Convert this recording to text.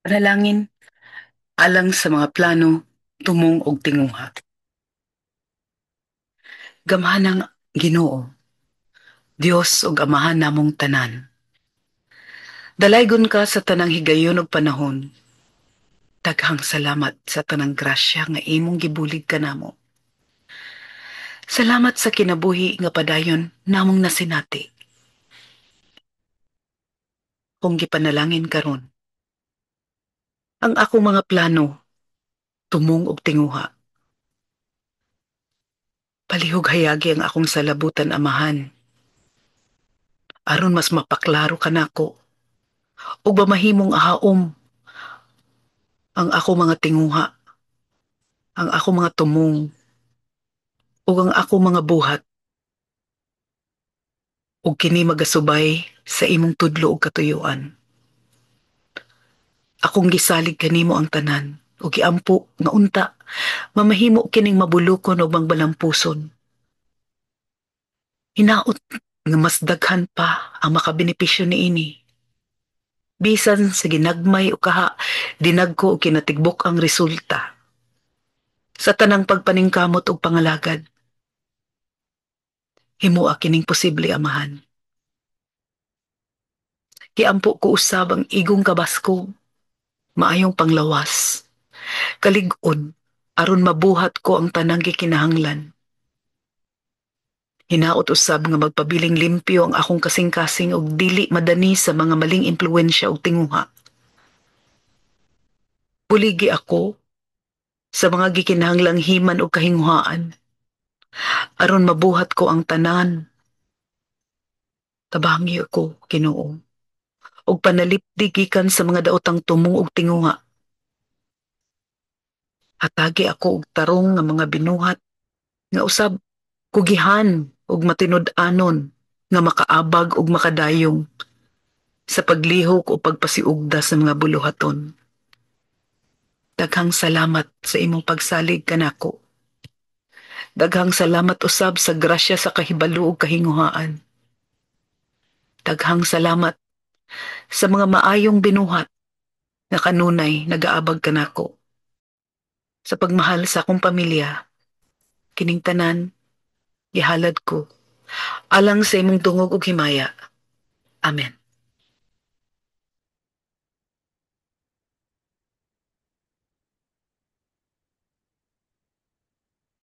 Panalangin alang sa mga plano, tumong og tinguha. Gamhanang Ginoo, Dios ug Amahan namong tanan. Dalaygon ka sa tanang higayon ug panahon. Daghang salamat sa tanang grasya nga imong gibulig kanamo. Salamat sa kinabuhi nga padayon namong nasinati. Akong gipanalangin karon ang akong mga plano, tumong ug tinguha. Palihog hayagi ang akong salabutan, Amahan, aron mas mapaklaro kanako ug mamahimong ahaom ang ako mga tinguha, ang ako mga tumong, ug ang ako mga buhat, ug kini magasubay sa imong tudlo ug katuyuan. Akong gisalig kanimo ang tanan ug giampo nga unta mamahimo kining mabulukon ug mangbalampuson. Hinaot nga mas daghan pa ang makabenepisyo niini. Bisan sa ginagmay o kaha, dinagko og kinatigbok ang resulta sa tanang pagpaningkamot og pangalagad. Himoa kining posible, Amahan. Giampo ko usab ang igong kabaskog, maayong panglawas, kalig-on aron mabuhat ko ang tanang gikinahanglan. Hinaot usab nga magpabiling limpyo ang akong kasing-kasing ug dili madani sa mga maling impluwensya ug tinguha. Buligi ako sa mga gikinahanglang himan ug kahinguhaan aron mabuhat ko ang tanan. Tabangi ako, Ginoo, ug panalipdi gikan sa mga daotang tumong ug tinguha. Hatagi ako og tarong nga mga binuhat nga usab kugihan ug matinud-anon nga makaabag ug makadayong sa paglihok o pagpasiugda sa mga buluhaton. Daghang salamat sa imong pagsalig kanako. Daghang salamat usab sa grasya sa kahibalo ug kahinguhaan. Daghang salamat sa mga maayong binuhat nga kanunay nagaabag kanako. Sa pagmahal sa akong pamilya, kining tanan gihalad ko alang sa imong dungog ug himaya. Amen.